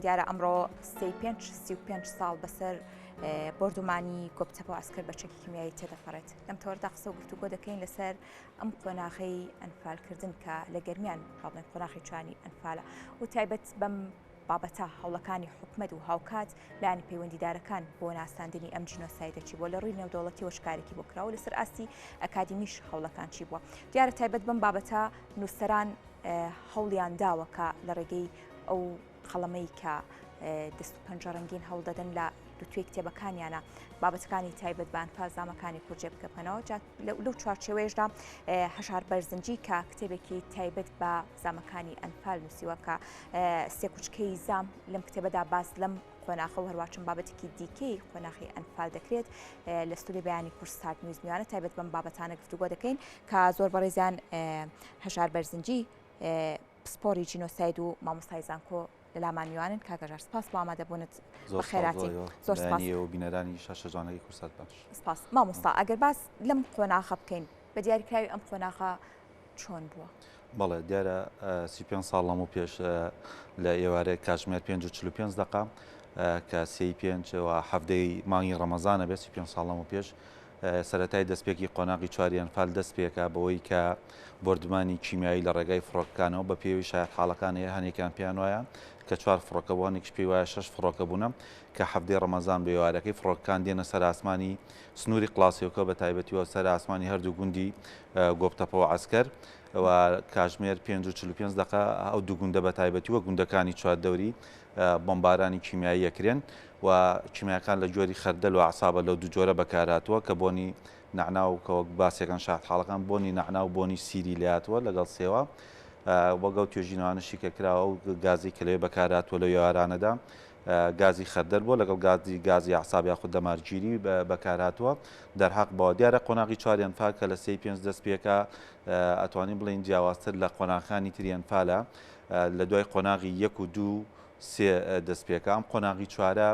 دیارە ئەمڕۆ سێی پێنج 35 ساڵ بەسەر بۆردومانی گۆپتەپە و عەسکەر بە چەکی کیمیایی تێدەپەڕێت. لەم تەوەردا قسە و گفتوگۆ دەکەین لەسەر ئەم قۆناغەی ئەنفالکردن کە لە گەرمیان با بڵێن قۆناغی چوانی ئەنفالە و تایبەت بەم بابەتە هەوڵەکانی حکومەت و هاوکات لایەنە پەیوەندیدارەکان بۆ ناساندنی ئەم جینۆسایدە چی بووە لە ڕووی نێودەوڵەتیەوە شکارێکی بۆ کراوە لەسەر ئاستی ئەکادیمیش هەوڵەکان چی بووە. دیارە تایبەت بەم بابەتە نووسەران هەوڵیان داوە کە لە ڕێگەی ئەو قەڵەمەی کە دەست و پەنجە ڕەنگین هەوڵ دەدەن لە دوتوێی کتێبەکانیانە بابەتەکانی تایبەت بە ئەنفال زامەکانی کورد بکەپەنەوە جا لەو چوارچێوەیەشدا هەژار بەرزنجی کە کتێبێکی تایبەت بە زامەکانی ئەنفال نووسیوە کە سێکوچکەی زام لەم کتێبەدا باس لەم قۆناخە و هەروە چەند بابەتێکی دیکەی قۆناخی ئەنفال دەکرێت لە ستودیۆی بەیانی کوردستات نیوز میوانە تایبەت بەم بابەتانە گفتوگۆ دەکەین کە زۆر بەڕێزیان هەژار بەرزنجی پسپۆری جینۆساید و مامۆستای زانکۆ لە لامان میوانن. کاک هەژار سپاس بۆ ئامادەبوونت. زۆر بەخێرهاتی. سپاس زۆر سپاس. بەیانی ئێوە بینەرانی شاشە جوانەکەی کوردسات باش. سپاس. مامۆستا ئەگەر باس لەم قۆناغە بکەین بە دیاریکراوی ئەم قۆناغە چۆن بووە؟ بەڵێ دیارە 35 ساڵ لەمەو پێش لە ئێوارێک کاتژمێر 5 و 45 دقە کە سێی پێنج و حەفتەی مانگی ڕەمەزانە بێ 35 ساڵ لەمەو پێش سەرەتای دەستپێکی قۆناغی چواری ئەنفال دەست پێکا بەوەی کە بۆردومانی کیمیایی لە ڕێگای فڕۆکەکانەوە بە پێوی شایەتحاڵەکان هەیە هەنێکیان پێیان وایە کە چوار فڕۆکە بووە هەنێکیش پێی وایە شەش فڕۆکە بوونە کە حەفتەی ڕەمەزان بە ئێوارەکەی فڕۆکەکان دێنە سەر ئاسمانی سنووری قڵاسێوکە بە تایبەتی و سەر ئاسمانی هەردوو گوندی گۆپتەپە و عەسکەر و کاژمێر 5:45 دقە ئەو دوو گوندە بە تایبەتی و گوندەکانی چواردەوری بۆمبارانی کیمیایی ئەکرێن و کیمیاکان لە جۆری خەردەل و ئەعسابە لەو دوو جۆرە بەکارهاتووە کە بۆنی نەعنا و کە وەک باسێکەن شاهدحاڵەکان بۆنی نەعنا و بۆنی سیری لێهاتووە لەگەڵ سێوە وەک ئەو توێژینەوانەشی کە کراوە ئەو گازی کە لەوێ بەکارهاتووە لەو ئێوارانەدا گازی خەردەل بووە لەگەڵ گازی گازی ئەعساب یاخود دەمارگیری بەکارهاتووە دەرحەق بەوە دیارە قۆناغی چواری ئەنفال کە لە سێی پێنج دەست پێکا ئەتوانین بڵێین جیاوازتر لە قۆناغەکانی تری ئەنفالە لە دوای قۆناغی یەک و دوو سێ دەست پێکا ئەم قۆناغی چوارە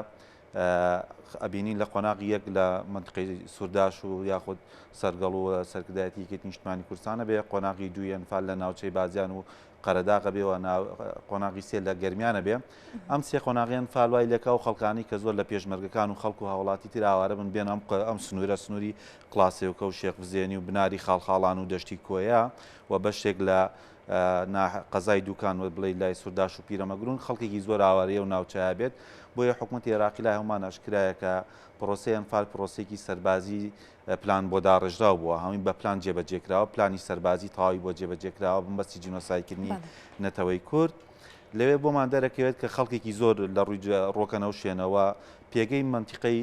ئەبینین لە قۆناغی یەک لە منطقەی سورداش و یاخود سەرگەڵ و سەرکردایەتی یەکێتی نیشتمانی کوردستانە بێ قۆناغی دووی ئەنفال لە ناوچەی بازیان و قەرەداغە بێ و قۆناغی سێ لە گەرمیانە بێ ئەم سێ قۆناغی ئەنفال وای لێکا و خەڵکانی کە زۆر لە پێشمەرگەکان و خەڵک و هاوڵاتی تر ئاوارە بن بێن ئەم ئەم سنوورە سنووری قڵاسێوکە و شێخ بزێنی و بناری خاڵخاڵان و دەشتی کۆیە و بەشێک لە قەزای دوکان وەک بڵێی لای سورداش و پیرەمەگرون خەڵکێکی زۆر ئاوارەی ئەو ناوچەیە بێت، بۆیە حکومەتی عێراقی لای هەموومان ئاشکرایە کە پرۆسەی ئەنفال پرۆسەیەکی سەربازی پلان بۆ داڕێژراو بووە، هەمووی بە پلان جێبەجێکراوە، پلانی سەربازی تەواوی بۆ جێبەجێکراوە بەمەبەستی جینۆسایدکردنی نەتەوەی کورد. لەوێ بۆمان دەرەکەوێت کە خەڵکێکی زۆر لە ڕووی ڕۆکەنەو شوێنەوە پێگەی مەنتیقەی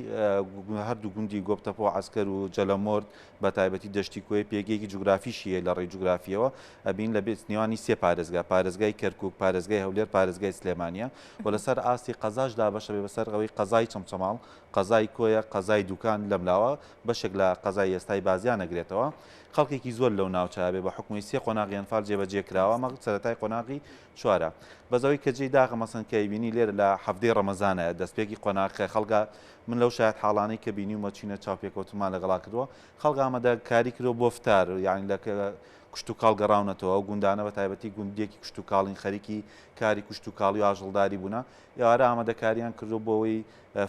هەردوو گوندی گۆپتەپە و عەسکەر و جەلەمۆرد بە تایبەتی دەشتی کۆیە پێگەیەکی جوگرافیشی هەیە لە ڕێی جوگرافییەوە ئەبین لە نێوانی سێ پارێزگا پارێزگای کەرکوک پارێزگای هەولێر پارێزگای سلێمانیە و لەسەر ئاستی قەزاش دابەشە بێ بەسەر ئەوەی قەزای چەمچەماڵ قەزای کۆیە قەزای دوکان لەملاوە بەشێک لە قەزای ئێستای بازیان ئەگرێتەوە خەڵکێکی زۆر لەو ناوچەیە بێ بە حوکمی سێ قۆناغی ئەنفال جێبەجێ کراوە ئەمە سەرەتای قۆناغی چوارە بەس ئەوەی کە جێی داخە مەسەن کە ئەیبینی لێرە لە حەفتەی ڕەمەزانە دەستپێکی قۆناغەکە خەڵکە من لەو شایەت حاڵانەی کە بینیومە چینە چاوپێکەوتنمان لەگەڵا کردووە خەڵک ئامادە کاری کردووە بۆ فتار یعنی لە کشتوکاڵ گەڕاونەتەوە ئەو گوندانە بە تایبەتی گوندێکی کشتوکاڵین خەریکی کاری کشتوکاڵی و ئاژەڵداری بوونە ئێوارە ئامادەکاریان کردووە بۆ ئەوەی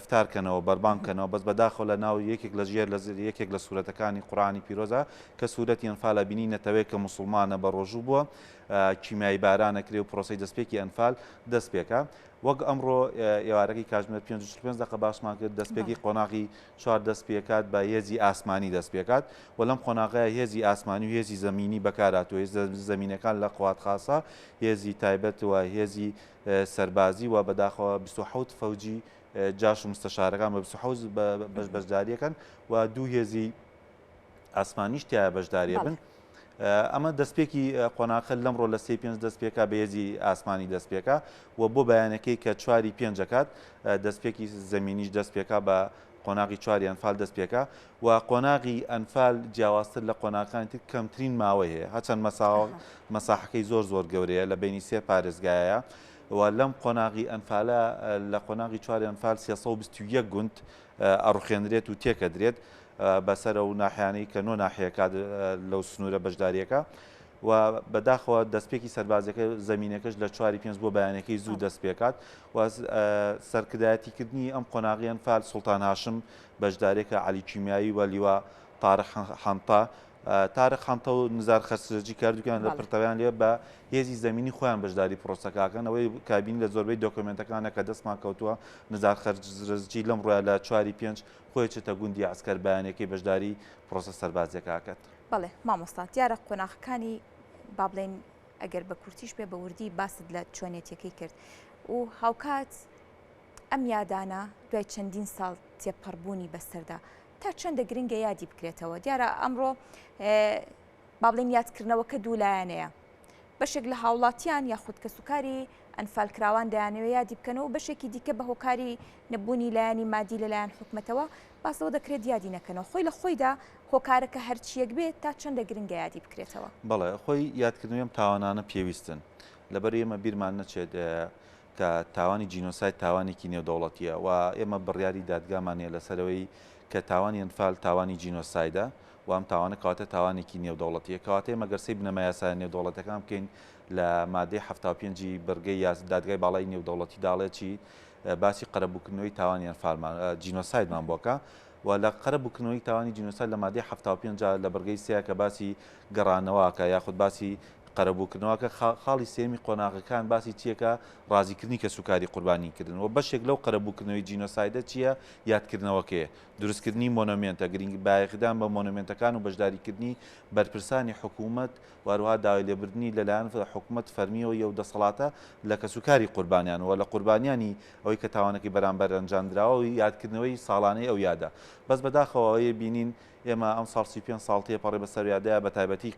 فتار کەنەوە بەربانگ کەنەوە بەس بەداخەوە لە ناو یەکێک لە ژێر لە یەکێک لە سورەتەکانی قورئانی پیرۆزە کە سورەتی ئەنفالە بینی نەتەوەیەک کە موسڵمانە بە ڕۆژوو بووە کیمیایی باران ئەکرێ و پرۆسەی دەستپێکی ئەنفال دەست پێکا وەک ئەمڕۆ ئێوارەکەی کاتژمێر 5:45 دقە باسمان کرد دەستپێکی قۆناغی چوار دەست پێکات بە هێزی ئاسمانی دەست پێکات و لەم قۆناغەیە هێزی ئاسمانی و هێزی زەمینی بەکارهاتووە هێزە زەمینەکان لە قوات خاسە هێزی تایبەت و هێزی سەربازی و بەداخەوە 27 فەوجی جاش و مستەشارەکان بە 27 بەش بەشداریەکەن و دوو هێزی ئاسمانیش تایە بەشداریە بن. ئەمە دەستپێکی قۆناخە لەمڕۆ لە سێ پێنج دەست پێکا بە هێزی ئاسمانی دەست پێکا و بۆ بەیانەکەی کە چواری پێنجەکات دەستپێکی زەمینیش دەست پێکا بە قۆناغی چواری ئەنفال دەست پێکا و قۆناغی ئەنفال جیاوازتر لە قۆناغەکانی تر کەمترین ماوەی هەیە هەچەند مەساحەکەی زۆر زۆر گەورەیە لە بینی سێ پارێزگایە و لەم قۆناغی ئەنفالە لە قۆناغی چواری ئەنفال 321 گوند ئەڕوخێنرێت و تێکەدرێت بەسەر ئەو ناحیانەی کە نۆ ناحیەکات لەو سنوورە بەشداریەکە. و بەداخەوە دەستپێکی سەربازیەکە زەمینەکەش لە چواری پێنج بۆ بەیانەکەی زوو دەست پێکات و سەرکردایەتیکردنی ئەم قۆناغی ئەنفال سوڵتان هاشم بەشدارێکە عەلی کیمیایی و لیوا تارق حەنتە تارق حەنتە و نزار خەسرەجی کە هەردووکیان لە پرتەوەیان لێ بە هێزی زەمینی خۆیان بەشداری پرۆسەکەکەن ئەوەی کابین لە زۆربەی دۆکۆمێنتەکانە کە دەستمان کەوتووە نزار خەرزرەجی لەم ڕۆیە لە چواری پێنج خۆی چێتە گوندی عەسکەر بەیانەکەی بەشداری پرۆسە سەربازیەکە ئەکات. بەڵێ مامۆستا دیارە قۆناغەکانی با بڵێین ئەگەر بە کورتیش بێ بە وردی باست لە چۆنێتیەکەی کرد و هاوکات ئەم یادانە دوای چەندین ساڵ تێپەڕبوونی بەسەردا تا چەندە گرنگە یادی بکرێتەوە دیارە ئەمڕۆ با بڵێین یادکردنەوەکە دوولایەنەیە بەشێک لە هاوڵاتیان یاخود کەسوکاری ئەنفالکراوان دەیانەوێت یادی بکەنەوە و بەشێکی دیکە بە هۆکاری نەبوونی لایەنی مادی لەلایەن حکومەتەوە باس لەوە دەکرێت یادی نەکەنەوە. خۆی لە خۆیدا هۆکارەکە هەرچییەک بێت تا چەندە گرنگە یادی بکرێتەوە؟ بەڵێ خۆی یادکردنەوەی ئەم تاوانانە پێویستن. لەبەر ئێمە بیرمان نەچێت کە تاوانی جینۆساید تاوانێکی نێودەوڵەتییە و ئێمە بڕیاری دادگامان هەیە لەسەرەوەی کە تاوانی ئەنفال تاوانی جینۆسایدە و ئەم تاوانە کەواتە تاوانێکی نێودەوڵەتییە. کەواتە ئێمە گەر سەیر بنەما یاسایە نێودەوڵەتیەکان بکەین لە مادەی 75 ی بڕگەی یاس دادگای باڵای نێودەوڵەتی داڵێ چی باسی قەرەبووکردنەوەی تاوانی ئەنفالمان جینۆسایدمان بۆکە و لە قەرەبووکردنەوەی تاوانی جینۆساید لە مادەی 75 لە بڕگەی سێ کە باسی گەڕانەوەکە یاخود باسی قەرەبووکردنەوەکە خاڵی سێمی قۆناغەکان باسی چیەکە ڕازیکردنی کەسوکاری قوربانیکردن و بەشێک لەو قەرەبووکردنەوەی جینۆسایدە چییە یادکردنەوەکەیە دروستکردنی مۆنۆمێنتە، گرنگی بایەخدان بە مۆنۆمێنتەکان و بەشداریکردنی بەرپرسانی حکوومەت و هەروەها داوای لێبوردنی لەلایەن حکوومەت فەرمییەوە و دەسەڵاتە لە کەسوکاری قوربانیان و لە قوربانیانی ئەوەی کە تاوانەکەی بەرامبەر ئەنجامدراوە و یادکردنەوەی ساڵانەی ئەو یادە. بەس بەداخەوە ئەوەی بینین ئێمە ئەمساڵ 35 ساڵ تێپەڕی بەسەر یادەیا بەتایبەتی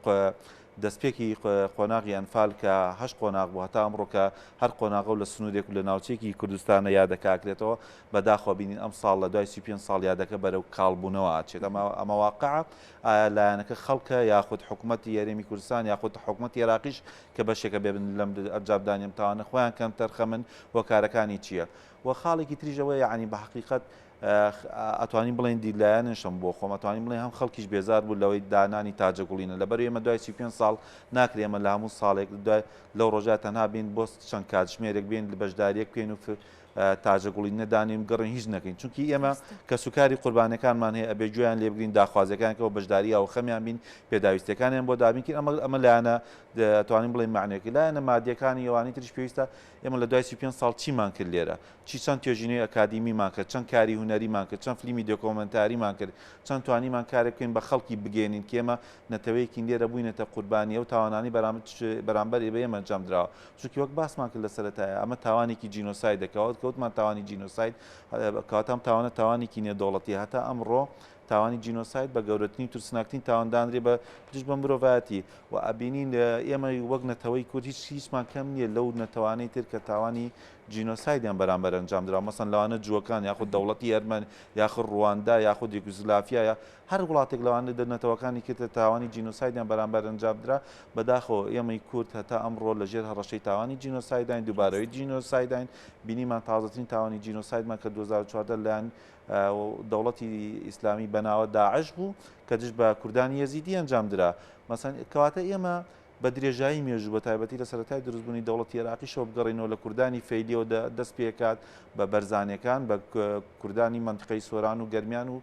دەستپێکی قۆناغی ئەنفال کە هەشت قۆناغ بوو هەتا ئەمڕۆ کە هەر قۆناغە و لە سنوورێک و لە ناوچەیەکی کوردستانە یادەکە ئەکرێتەوە بەداخەوە بینین ئەمساڵ لە دوای 35 ساڵ یادەکە بەرەو کاڵبوونەوە ئەچێت ئەمە ئەمە واقعە ئایا لایەنەکە خەڵکە یاخود حکوومەتی هەرێمی کوردستان یاخود حکوومەتی عێراقیش کە بەشێکە بێبن لەم ئەنجامدانی ئەم تاوانە خۆیان کەمتەرخەمن هۆکارەکانی چییە و خاڵێکی تریش ئەوەیە یەعنی بە حەقیقەت ئەتوانین بڵێین دیلایەنشم بۆ خۆم ئەتوانین بڵێین هەم خەڵکیش بێزار بوو لەوەی دانانی تاجەگوڵینە لەبەر ئێمە دوای 35 ساڵ ناکرێ ئێمە لە هەموو ساڵێک دوای لەو ڕۆژە تەنها بین بۆ چەند کاتژمێرێک بین بەشداریەک بکەین و تاجەگوڵی نەدانین گەڕین هیچ نەکەین چونکی ئێمە کەسوکاری قوربانەکانمان هەیە ئەبێ گوێیان لێ بگرین داخوازیەکانەوە بەشداری ئەو خەمیان بین پێداویستەکانیان بۆ دابینکەین ئەمە ئەمە لایەنە توانین بڵێین مەعنەویەکەی لایەنە مادیەکانی ئەوانی تریش پێویستە ئێمە لە دوای 35 ساڵ چیمان کرد لێرە چی چەند توێژینەوەی ئەکادیمیمان کرد، چەند کاری هونەریمان کرد، چەند فلیمی دۆکۆمێنتاریمان کرد، چەند توانیمان کارێک بکەین بە خەڵکی بگەیەنین کە ئێمە نەتەوەیەکین لێرە بووینەتە قوربانی ئەو تاوانانەی بەرامبەر بە ئێمە ئەنجام دراوە. چونکی وەک باسمان کرد لە سەرەتایە ئەمە تاوانێکی جینۆسایدە، کە وتمان تاوانی جینۆساید کەواتە ئەم تاوانە تاوانێکی نێودەوڵەتییە هەتا ئەمڕۆ تاوانی جینۆساید بە گەورەترین و ترسناکترین تاوان دانرێ بە دژ بە مرۆڤایەتی و ئەبینین ئێمە وەک نەتەوەی کورد هیچ هیچمان کەم نییە لەو نەتەوانەی تر کە تاوانی جینۆسایدیان بەرامبەر ئەنجام درا مەسەن لەوانە جووەکان یاخود دەوڵەتی ئەرمەن یاخود ڕواندا یاخود یوگوسلافیا یا هەر وڵاتێک لەوانە دە نەتەوەکانی کرد تاوانی جینۆسایدیان بەرامبەر ئەنجام درا بەداخەوە ئێمەی کورد هەتا ئەمڕۆ لەژێر هەڕەشەی تاوانی جینۆسایداین دووبارەوەی جینۆسایداین بینیمان تازەترین تاوانی جینۆسایدمان کە 2014 لایەن دەوڵەتی ئیسلامی بەناوە داعش بوو کە دژ بە کوردانی یەزیدی ئەنجام درا مەسەن کەواتە ئێمە بە درێژایی مێژوو بە تایبەتی لە سەرەتای دروستبوونی دەوڵەتی عێراقیشەوە بگەڕێینەوە لە کوردانی فەیلیەوە دەست پێکات بە بەرزانیەکان بە کوردانی مەنتقەی سۆران و گەرمیان و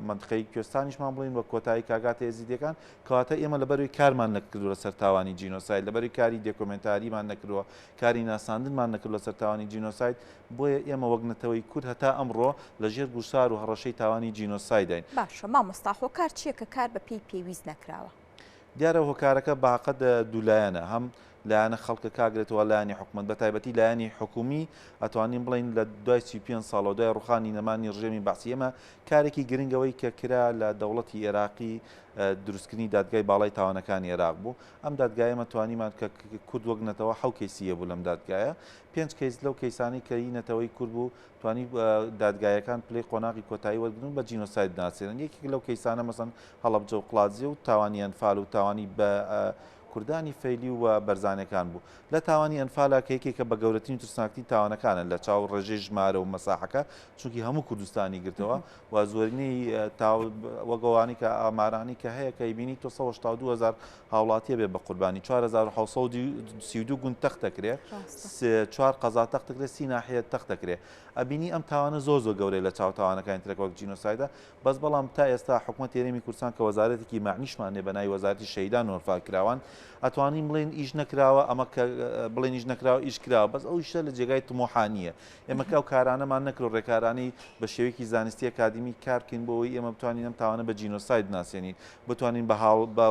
مەنتقەی کوێستانیشمان بڵین وە کۆتایی کاگاتە ئێزیدیەکان کەواتە ئێمە لەبەروی کارمان نەکردووە لەسەر تاوانی جینۆساید لەبەروی کاری دێکۆمێنتاریمان نەکردووە کاری ناساندنمان نەکرد لەسەر تاوانی جینۆساید بۆیە ئێمە وەک نەتەوەی کورد هەتا ئەمڕۆ لەژێر گوشار و هەڕەشەی تاوانی جینۆسایداین. باشە مامۆستا هۆکار چییە کە کار بە پێی پێویست نەکراوە؟ دیارە هۆکارەکە بەهەقەت دوولایەنە هەم لایەنە خەڵکە کاگرێتەوە لایەنی حکومەت بە تایبەتی لایەنی حکومی ئەتوانین بڵین لە دوای 35 ساڵەوە دوای ڕوخانی نەمانی ڕژێمی بەعسی ئێمە کارێکی گرنگەوەی کە کرا لە دەوڵەتی عێراقی دروستکردنی دادگای باڵای تاوانەکانی عێراق بوو ئەم دادگایە ئێمە توانیمان کە کورد وەک نەتەوە حەو کەیسی هەبوو لەم دادگایە پێنج کەیس لەو کەیسانەی کە ی نەتەوەی کورد بوو توانی دادگایەکان پلەی قۆناغی کۆتایی وەرگرن و بە جینۆساید بناسێنن یەکێک لەو کەیسانە مەسەن هەڵەبجە و قڵادزێ و تاوانی ئەنفال و تاوانی بە کوردانی فەیلی و بەرزانیەکان بوو. لە تاوانی ئەنفالا کە یەکێکە بە گەورەترین و ترسناکترین تاوانەکانە لە چاو ڕێژەی ژمارە و مەساحەکە چونکی هەموو کوردستانی گرتەوە و زۆرینەی وەک ئەوانەی کە ئامارانی کە هەیە کە ئەیبینی تۆ 182 هەزار هاوڵاتیە بێ بە قوربانی 4732 گوند تەخت دەکرێ چوار قەزا تەخت دەکرێ سی ناحیە تەخت دەکرێ ئەبینی ئەم تاوانە زۆر زۆر گەورەیە لە چاو تاوانەکانی ترەک وەک جینۆسایدە بەس بەڵام تا ئێستا حکومەتی هەرێمی کوردستان کە وەزارەتێکی مەعنیشمان نیە بە ناوی وەزارەتی شەهیدان و ئەنفالکراوان ئەتوانین بڵێین ئیش نەکراوە ئەمە کە بڵێن ئیش نەکراوە ئیش کراوە بەس ئەو ئیشە لە جێگای تموحا نییە ئێمە کە ئەو کارانەمان نەکرد و ڕێکارانەی بە شێوەیەکی زانستی ئەکادیمی کار بکەین بۆ ئەوەی ئێمە بتوانین ئەم تاوانە بە جینۆساید بناسێنین بتوانین بە هاو بە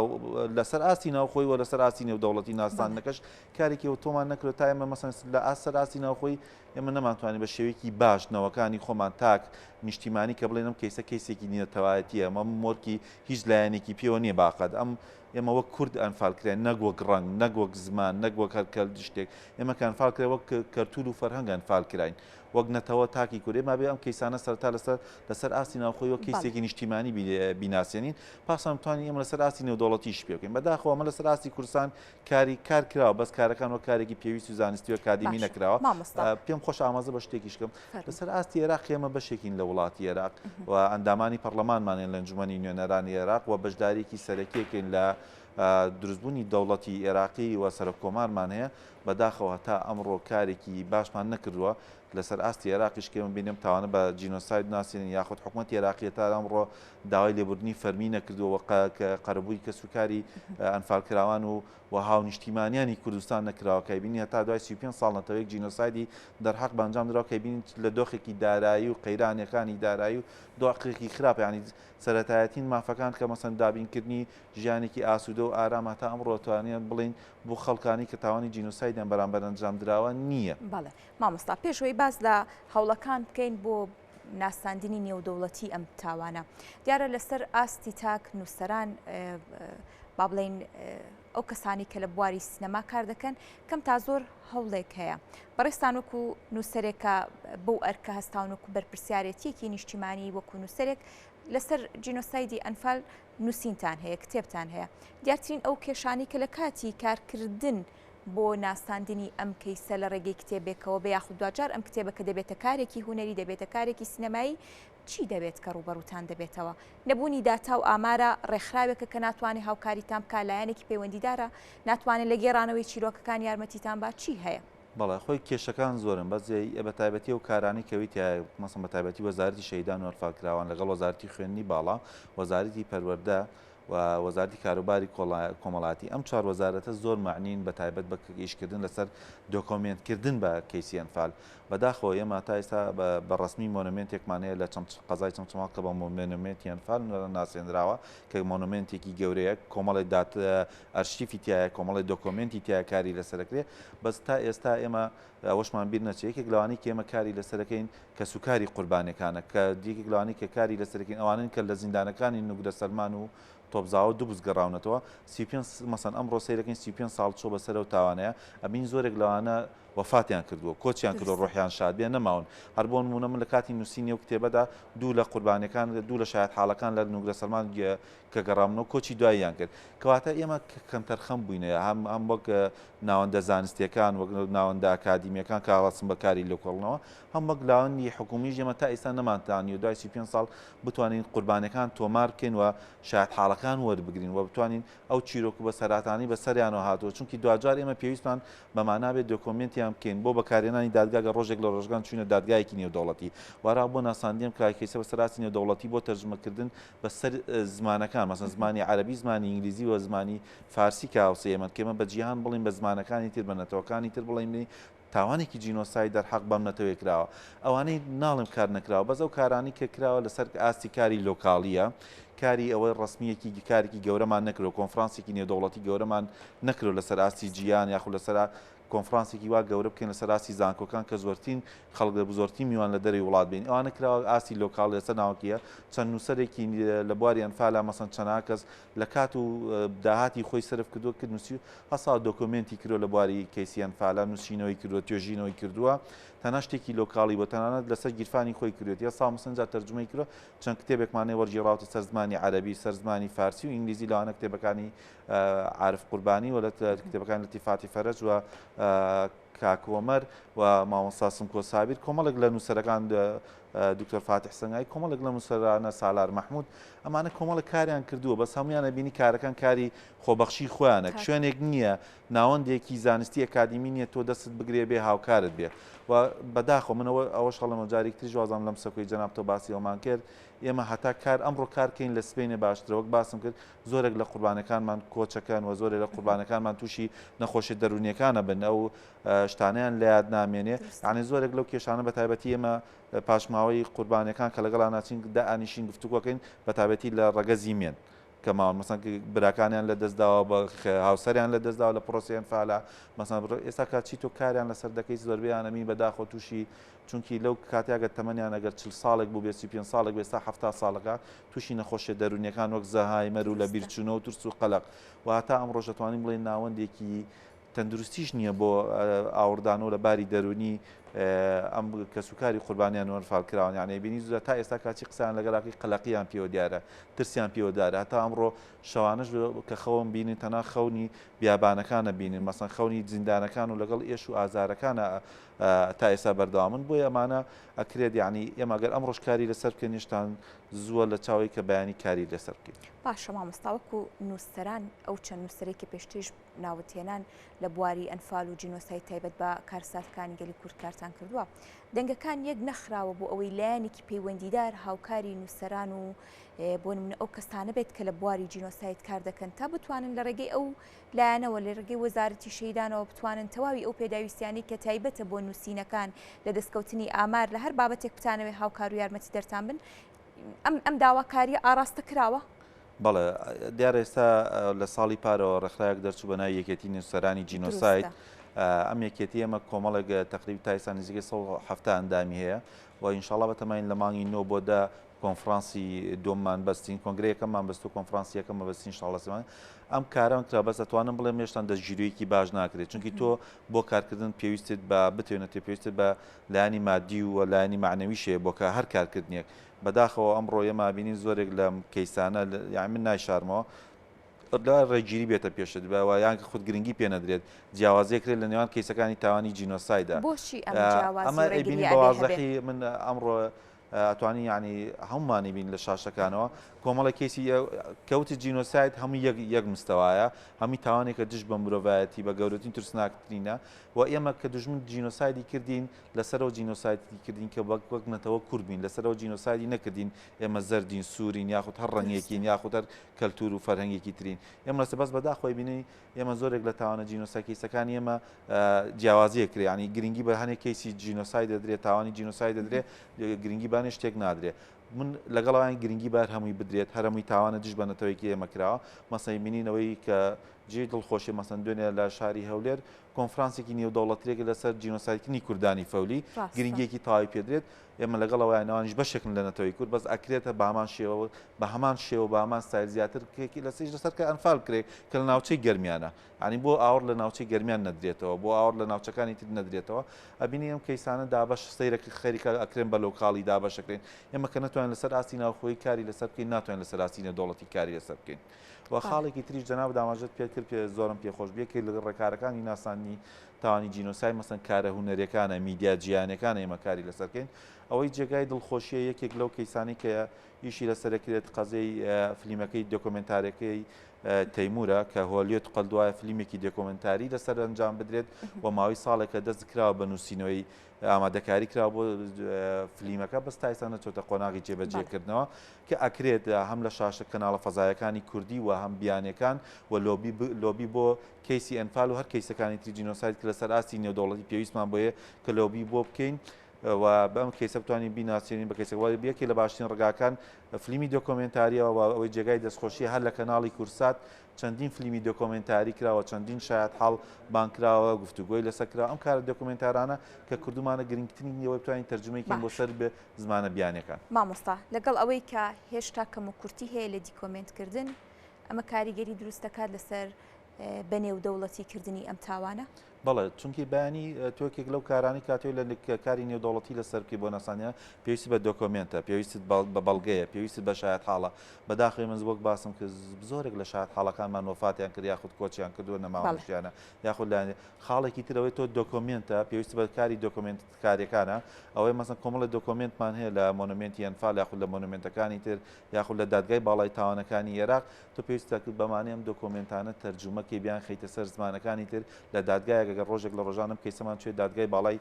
لەسەر ئاستی ناوخۆی و لەسەر ئاستی نێودەوڵەتی ناساندنەکەش کارێکی ئەوتۆمان نەکرد تا ئێمە مەسەن لە ئاست سەر ئاستی ناوخۆی ئێمە نەمانتوانی بە شێوەیەکی باش نەوەکانی خۆمان تاک نیشتیمانی کە بڵێن ئەم کەیسە کەیسێکی نەتەوایەتیە ئەمە مۆرکی هیچ لایەنێکی پێوە نییە باقەت ئەم ئێمە وەک کورد ئەنفال کرێن نەک وەک ڕەنگ نەک وەک زمان نەک وەک هەر کەل شتێک ئێمە کە ئەنفال کرێ وەک کەرتور و فەرهەنگ ئەنفال کراین وەک نەتەوە تاکی کورد ئێمە بێ ئەم کەیسانە سەرەتا لەسەر لەسەر ئاستی ناوخۆی وەک کەیسێکی نیشتیمانی بیناسێنین پاشان بتوانین ئێمە لەسەر ئاستی نێودەوڵەتیش پێ بکەین بەداخەوە ئەمە لەسەر ئاستی کوردستان کاری کار کراوە بەس کارەکان وەک کارێکی پێویست و زانستی و ئەکادیمی نەکراوە پێم خۆش ئامازە بە شتێکیش کەم لەسەر ئاستی عێراق ئێمە بەشێکین لە وڵاتی عێراق و ئەندامانی پەرلەمانمانێن لە ئەنجومەنی نوێنەرانی عێراق و بەشداریەکی سەرەکیەکەین لە دروستبوونی دەوڵەتی عێراقی و سەرۆک کۆمارمان هەیە بەداخەوە هەتا ئەمڕۆ کارێکی باشمان نەکردووە لەسەر ئاستی عێراقیش کە ئێمە بینیم تاوانە بە جینۆساید ناسێنین یاخود حکومەتی عێراقی هەتا ئەمڕۆ داوای لێبوردنی فەرمی نەکردووە و قەرەبووی کەسوکاری ئەنفالکراوان و و هاونیشتیمانیانی کوردستان نەکراوە کە بینی هەتا دوای 35 ساڵ نەتەوەیەک جینۆسایدی دەرحەق بە ئەنجام دراوە کە بینی لە دۆخێکی دارایی و قەیرانەکانی دارایی و دۆخێکی خراپ یعنی سەرەتایەتین مافەکان کە مەسەن دابینکردنی ژیانێکی ئاسوودە و ئارام هەتا ئەمڕۆ توانیان بڵین بۆ خەڵکانی کە تاوانی جینۆسایدیان بەرامبەر ئەنجام دراوە نییە. بەڵێ مامۆستا پێش ئەوەی باس لە هەوڵەکان بکەین بۆ ناساندنی نێودەوڵەتی ئەم تاوانە دیارە لەسەر ئاستی تاک نووسەران با بڵین ئەو کەسانی کە لە بواری سینەما کار دەکەن کەم تا زۆر هەوڵێک هەیە بەڕێستان وەکو نووسەرێکە بەو ئەرکە هەستاون وەکو بەرپرسیارەتیەکی نیشتیمانی وەکو نووسەرێک لەسەر جینۆسایدی ئەنفال نووسینتان هەیە کتێبتان هەیە دیارترین ئەو کێشانی کە لە کاتی کارکردن بۆ ناساندنی ئەم کەیسە لە ڕێگەی کتێبێکەوە بێ یاخود دواجار ئەم کتێبە کە دەبێتە کارێکی هونەری دەبێتە کارێکی سینەمایی چی دەبێت کە ڕووبەڕووتان دەبێتەوە؟ نەبوونی داتا و ئامارە، ڕێکخراوێکە کە ناتوانێت هاوکاریتان بکات، لایەنێکی پەیوەندیدارە ناتوانێت لە گێڕانەوەی چیرۆکەکان یارمەتیتان بات، چی هەیە؟ بەڵێ خۆی کێشەکان زۆرن بەس بە تایبەتی ئەو کارانەی کە وتیایە مەسەن بە تایبەتی وەزارەتی شەهیدان و ئەنفالکراوان لەگەڵ وەزارەتی خوێندنی باڵا وەزارەتی پەروەردە و وەزارەتی کاروباری کۆمەڵایەتی، ئەم چوار وەزارەتە زۆر مەعنین بە تایبەت بە ئیشکردن لەسەر دۆکۆمێنت کردن بە کەیسی ئەنفال. بەداخەوە ئێمە تا ئێستا بە ڕەسمی مۆنۆمێنتێکمان هەیە لە قەزای چەمچەماڵ کە بە مۆنۆمێنتی ئەنفال ناسێنراوە کە مۆنۆمێنتێکی گەورەیە کۆمەڵێک دات ئەرشیفی تایە کۆمەڵێک دۆکۆمێنتی تایە کاری لەسەرەکرێ بەس تا ئێستا ئێمە ئەوەشمان بیر نەچێت یەکێک لەوانەی کە ئێمە کاری لەسەرەکەین کەسوکاری قوربانیەکانە کە یەکێک لەوانەی کە کاری لەسەرەکەین ئەوانەن کە لە زیندانەکانی نوگرە سەلمان و تۆپزاوە دوبز گەڕاونەتەوە 35 مەسەن ئەمڕۆ سەیرەکەین 35 ساڵ چۆ بەسەر ئەو تاوانەیە ئەبین زۆرێک لەوانە وەفاتیان کردووە کۆچیان کردووە ڕۆحیان شاد بێ نەماون هەر بۆ نموونە من لە کاتی نووسینی ئەو کتێبەدا دوو لە قوربانیەکان دوو لە شایەتحاڵەکان لە نوگرە سەلمان کە گەڕامنەوە کۆچی دواییان کرد کەواتە ئێمە کەمتەرخەم بووینە هەم هەم وەک ناوەندە زانستیەکان وەک ناوەندە ئەکادیمیەکان کە هەڵەسن بە کاری لێکۆڵنەوە هەم وەک لاوەندی حکومیش ئێمە تا ئێستا نەمانتوانیوە دوای 35 ساڵ بتوانین قوربانیەکان تۆمار بکەین و شایەتحاڵەکان وەربگرین و بتوانین ئەو چیرۆک و بەسەرهاتانەی بەسەریانەوە هاتووە چونکی دواجار ئێمە پێویستمان بەمانە بێت دۆکۆمێنتیان بکەین بۆ بەکارهێنانی دادگا گەر ڕۆژێک لە ڕۆژگان چووینە دادگایەکی نێودەوڵەتی وارا بۆ ناساندنی ئەم کەیسە بەسەر ئاستی نێودەوڵەتی بۆ تەرجمەکردن بە سەر زمانەکان مەسەن زمانی عەرەبی زمانی ئینگلیزی و زمانی فارسی کە هاوسێ ئێمەن کە ئێمە بە جیهان بڵێین بە زمانەکانی تر بە نەتەوەکانی تر بڵێین تاوانێکی جینۆساید دەرحەق بەم نەتەوەیە کراوە. ئەوانەی ناڵێم کار نەکراوە بەس ئەو کارانەی کە کراوە لەسەر ئاستی کاری لۆکاڵییە، کاری ئەوەی ڕەسمییەکی کارێکی گەورەمان نەکردوە، کۆنفرانسێکی نێودەوڵەتی گەورەمان نەکردوە لەسەر ئاستی جیهان یاخود لەسەر کۆنفرانسێکی وا گەورە بکەین لەسەر ئاستی زانکۆکان کە زۆرترین خەڵک لە زۆرترین میوان لە دەرەوەی وڵات بێنین. ئەوانە کراوە ئاستی لۆکاڵی لەسەر ناوەکییە. چەند نووسەرێکی لە بواری ئەنفالا مەسەن چەناها کەس لە کات و داهاتی خۆی سەرف کردووە کرد نووسی هەسا دۆکۆمێنتی کردووە لە بواری کەیسی ئەنفالا نووسینەوەی کردووە توێژینەوەی کردووە. تەنها شتێکی لۆکاڵی بووە تەنانەت لەسەر گیرفانی خۆی کردوێتی ساڵ مسنجا تەرجومەی کردوە چەند کتێبێکمان هەیە وەرگێڕاوەتە سەر زمانی عەرەبی سەر زمانی فارسی و ئینگلیزی لەوانە کتێبەکانی عارف قوربانی و لە کتێبەکانی لەتیف فاتی فەرەج و کاک هۆمەر و مامۆستا سمکۆ سابیر کۆمەڵێک لە نووسەرەکان دکتۆر فاتح سەنگای کۆمەڵێک لە نووسەرانە سالار مەحمود ئەمانە کۆمەڵێک کاریان کردووە بەس هەمویانە بینی کارەکان کاری خۆبەخشی خۆیانە شوێنێک نییە ناوەندێکی زانستی ئەکادیمی نییە تۆ دەستت بگرێ بێ هاوکارت بێ و بەداخەوە من ئەوە ئەوەش هەڵەمە جارێکی تریش وازانم لەم سەکۆی جەناب تۆ باسی ئەومان کرد ئێمە هەتا کار ئەمڕۆ کار کەین لە سبەینێ باشترە وەک باسم کرد زۆرێک لە قوربانەکانمان کۆچەکەن و زۆرێک لە قوربانەکانمان تووشی نەخۆشی دەروونیەکانە بن ئەو شتانیان لە یاد نامێنێ یعنی زۆرێک لەو کێشانە بە تایبەتی ئێمە پاشماوەی قوربانەکان کە لەگەڵا ناچین دائانیشین گفتوگۆکەین بە تایبەتی لە ڕەگەزی مێن کە ماون مەسەن براکانیان لە دەست داوە بە هاوسەریان لە دەست داوە لە پرۆسەی ئەنفالا مەسەن بڕۆ ئێستا کە چی تۆ کاریان لەسەر دەکەیت زۆربەیان ئەمین بەداخەوە تووشی چونکی لەو کاتیا گەر تەمەنیان ئەگەر چل ساڵێک بوو بێ 35 ساڵێک بێ ئێستا 70 ساڵەکە تووشی نەخۆشیە دەروونیەکان وەک زەهایمەر و لە بیرچوونەوە و ترس و قەلەق و هەتا ئەمڕۆش دەتوانین بڵێین ناوەندێکی تەندروستیش نییە بۆ ئاوڕدانەوە لە باری دەروونی ئەم کەسوکاری قوربانیان و ئەنفالکراوان یعنی بینی زوو تا ئێستا کاچی قسەیان لەگەڵاکەی قەلەقیان پێوە دیارە ترسیان پێوە دیارە هەتا ئەمڕۆ شەوانەش کە خەوم بینین تەنها خەونی بیابانەکانە بینین مەسەن خەونی زیندانەکان و لەگەڵ ئێش و ئازارەکانە تا ئێستا بەردەوامن بۆیە ئەمانە ئەکرێت یعنی ئێمە گەر ئەمڕۆش کاری لەسەر بکەین هێشتان زووە لە چاوەی کە بەیانی کاری لەسەر بکەین. باشە مامۆستا وەکو نووسەران ئەو چەند نووسەرەی کە پێشتریش ناوت هێنان لە بواری ئەنفال و جینۆساید تایبەت بە کارساتەکانی گەلی کورد کارتان کردووە دەنگەکان یەک نەخراوە بۆ ئەوەی لایەنێکی پەیوەندیدار هاوکاری نووسەران و بۆ نمونە ئەو کەسانە بێت کە لە بواری جینۆساید کار دەکەن تا بتوانن لە ڕێگەی ئەو لایەنەوە لە ڕێگەی وەزارەتی شەهیدانەوە بتوانن تەواوی ئەو پێداویستیانەی کە تایبەتە بۆ نووسینەکان لە دەستکەوتنی ئامار لە هەر بابەتێک بتانەوێت هاوکار و یارمەتیدەرتان بن ئەم ئەم داواکاریە ئاراستە کراوە؟ بەڵێ دیارە ئێستا لە ساڵی پارەوە ڕێکخراوێک دەرچوو بە ناوی یەکێتی نووسەرانی جینۆساید ئەم یەکێتی ئێمە کۆمەڵێک تقریب تا ئێستا نزیکەی 170 ئەندامی هەیە و ئینشاڵڵا بەتەماین لە مانگی 9 بۆ دە کۆنفرانسی دووەممان بەستین کۆنگرە یەکەممان بەست و کۆنفرانسی یەکەم بەستین ئینشاڵڵا سێمان ئەم کارەم کرا بەس ئەتوانم بڵێم هێشتان دەستگیریەکی باش ناکرێت چونکی تۆ بۆ کارکردن پێویستت بە بتوێنێت پێویستت بە لایەنی مادی و لایەنی مەعنەویش هەیە بۆ کە هەر کارکردنێک بەداخەوە ئەمڕۆ ئێمە بینین زۆرێک لەم کەیسانە یانی من نایشارمەوە لە ڕێگیری بێتە پێشت بە یان خود گرنگی پێ نەدرێت جیاوازیەک کرێت لە نێوان کەیسەکانی تاوانی جینۆسایدا بۆچی ئەم جیاوازی ئەمە و ئەیبینی ڕێگرییە بە ئەبێ هەبێ؟ وازحی من ئەمڕۆ ئەتوانی یعنی هەمومانی بین لە شاشەکانەوە کۆمەڵە کەیسی کەوتی جینۆساید هەموو یەک یەک مستەوایە هەمووی تاوانێکە دژ بە مرۆڤایەتی بە گەورەترین ترسناکترینە و ئێمە کە دوژمن جینۆسایدی کردین لەسەرەوە جینۆسایدی کردین کە وەک وەک نەتەوە کورد بین لەسەرەوە جینۆسایدی نەکردین ئێمە زەردین سوورین یاخود هەر ڕەنگێکین یاخود هەر کەلتور و فەرهەنگێکی ترین ئێمە لەسەر بەس بەداخەوە بینی ئێمە زۆرێک لە تاوانە جینۆساید کەیسەکانی ئێمە جیاوازیە کرێ ینی گرنگی بە هەنێک کەیسی جینۆساید دەدرێت تاوانی جینۆساید دەدرێت گرنگی بانێ شتێک نادرێت من لەگەڵ ئەوان گرنگی بار هەمووی بدرێت هەرەمووی تاوانە دژ بە نەتەوەیەکی ئێمە کراوە مەسەی بینینەوەی کە جێی دڵخۆشی مەسەن دوێنێ لە شاری هەولێر کۆنفرانسێکی نێودەوڵەتییەک لەسەر جینۆسایدکردنی کوردانی فەولی گرنگییەکی تەواوی پێدرێت، ئێمە لەگەڵ ئەوەیان ئەوانیش بەشێکن لە نەتەوەی کورد بەس ئەکرێتە بە هەمان شێوە بە هەمان شێوە بە هەمان ستایل زیاتر لەسەریش لەسەر کە ئەنفال بکرێت کە لە ناوچەی گەرمیانە یانی بۆ ئاوڕ لە ناوچەی گەرمیان نەدرێتەوە بۆ ئاوڕ لە ناوچەکانی تر نەدرێتەوە ئەبینی ئەم کەیسانە دابەش سەیرە خەریکە ئەکرێن بە لۆکاڵی دابەشەکرێن ئێمە کە نەتوانین لەسەر ئاستی ناوخۆیی کاری لەسەر بکەین ناتوانین لەسەر ئاستی نێودەوڵەتی کاری لەسەر بکەین. و خاڵێکی تریش جەنابت ئاماژەت پێ کرد پێ زۆرم پێ خۆش بوو یەکێک لە ڕێکارەکانی ناساندنی تاوانی جینۆساید مەسەن کارە هونەریەکانە میدیا جیهانیەکانە ئێمە کاری لەسەر بکەین ئەوەی جێگای دڵخۆشیە یەکێک لەو کەیسانەی کە ئیشی لەسەر کرێت قەزیەی فلیمەکەی دۆکۆمێنتارەکەی تەیمورە کە هۆلیۆت قەلدوایە فلیمێکی دۆکۆمێنتاری لەسەر ئەنجام بدرێت و ماوەی ساڵێکە دەست کراوە بە نووسینەوەی ئامادەکاری کراوە بۆ فلیمەکە بەس تا ئێستا نەچۆتە قۆناغی جێبەجێکردنەوە کە ئەکرێت هەم لە شاشە کەناڵە فەزایەکانی کوردی و هەم بیانیەکان و لۆبی لۆبی بۆ کەیسی ئەنفال و هەر کەیسەکانی تری جینۆساید کە لەسەر ئاستی نێودەوڵەتی پێویستمان بۆیە کە لۆبی بۆ بکەین و بەم کەیسە بتوانین بیناسێنین بە کەیسەکە یەکێ لە باشترین ڕگاکان فلیمی دۆکۆمێنتاریەوە ئەوەی جێگای دەستخۆشی هەر لە کەناڵی کورسات چەندین فلیمی دۆکۆمێنتاری کراوە، چەندین شایەتحاڵ بانگ کراوە، گفتوگۆی لەسەر کراوە، ئەم کارە دۆکۆمێنتارانە کە کردوومانە گرنگترین ئەوەی بتوانین تەرجومەی کەین بۆ باش. سەر زمانە بیانیەکان. مامۆستا لەگەڵ ئەوەی کە هێشتا کەموکورتی هەیە لە دیکۆمێنت کردن، ئەمە کاریگەری دروست دەکات لەسەر بەنێودەوڵەتی کردنی ئەم تاوانە؟ بەڵێ چونکی بەیانی تۆ یەکێک لەو کارانەی کاتێک لە کاری نێودەوڵەتی لەسەر بکەی بۆ ناسانیان پێویستی بە دۆکۆمێنتە پێویستت بە بەڵگەیە پێویستت بە شایەتحاڵە بەداخەوەی من وەک باسم کرد زۆرێک لە شایەتحاڵەکانمان وەفاتیان کرد یاخود کۆچیان کردووە نەماون ژیانە یاخود لایەن خاڵێکی ترەوەی تۆ دۆکۆمێنتە پێویست بە کاری دۆکۆمێنت کاریەکانە ئەوەی مەسەن کۆمەڵی دۆکۆمێنتمان هەیە لە مۆنۆمێنتی ئەنفال یاخود لە مۆنۆمێنتەکانی تر یاخود لە دادگای باڵای تاوانەکانی ئێراق تۆ پێویستە بەمانەی ئەم دۆکۆمێنتانە تەرجومە کەی بیانخەیتە سەر زمانەکانی تر لە دادگایەک ئەگەر ڕۆژێک لە ڕۆژان ئەم کەیسەمان چێت دادگای باڵای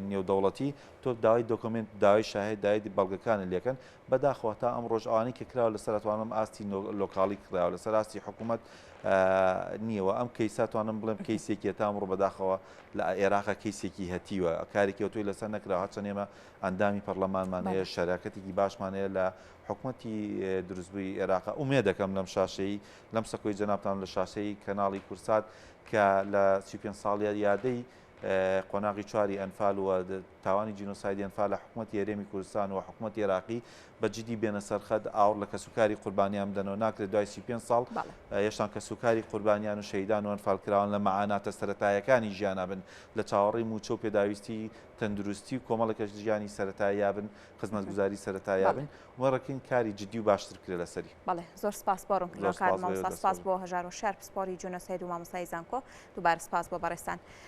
نێودەوڵەتی تۆ داوای دۆکۆمێنت داوای شاهێد داوای بەڵگەکانت لێکەن بەداخەوە تا ئەمڕۆش ئەوانەی کە کراوە لەسەر ئەتوانم ئاستی لۆکاڵی کراوە لەسەر ئاستی حکوومەت نییە و ئەم کەیسە توانم بڵێم کەیسێکیە تا ئەمڕۆ بەداخەوە لە عێراقە کەیسێکی هەتیوە کارێکی ئەوتۆی لەسەر نەکراوە هەرچەند ئێمە ئەندامی پەرلەمانمان هەیە شەراکەتێکی باشمان هەیە لە حکومەتی دروستبووی ئێراقە ئومێدەکەم لەم شاشەی لەم سەکۆی جەنابتان لە شاشەی کەناڵی کورسات کە لە 35 ساڵیە یادەی قۆناغی چواری ئەنفال و تاوانی جینۆسایدی ئەنفال لە حکومەتی هەرێمی کوردستان و حکومەتی عێراقی بە جدی بێنە سەر خەت ئاوڕ لە کەسوکاری قوربانیان بدەنەوە ناکرێت دوای 35 ساڵ هێشتان کەسوکاری قوربانیان و شەهیدان و ئەنفالکراوان لە مەعاناتە سەرەتایەکانی ژیانا بن لە چاوەڕێی مووچە و پێداویستی تەندروستی و کۆمەڵێکەش ژیانی سەرەتاییا بن خزمەتگوزاری سەرەتاییا بن وەڕەکەین کاری جدی و باشتر بکرێت لەسەری. بەڵێ زۆر سپاس بۆ ڕوونکردنەوەکانت مامۆستا سپاس بۆ هەژار هۆشیار پسپۆری جینۆساید و مامۆستای زانکۆ دووبارە سپاس بۆ بەڕێزتان.